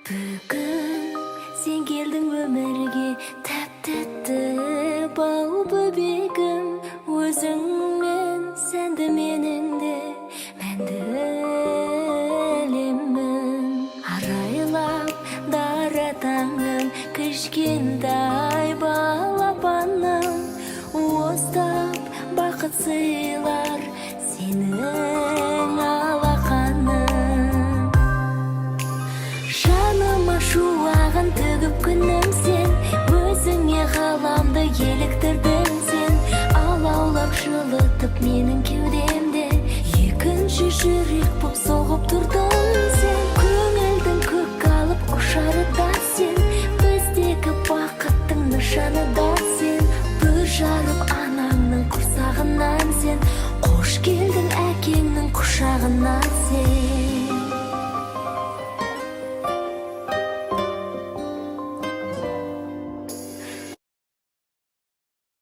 Бүгін сен келдің өмірге, тәп тәтті бал бөбегім. Өзіңмен сәнді менің де мәнді әлемім. Арайлап дара таңым, кішкентай балапаным, уыстап бақыт сыйлар сенің алақаның. Жаныма шуағын төгіп, күнім, сен өзіңе ғаламды еліктірдің сен. Алаулап жылытып менің кеудемде екінші жүрек.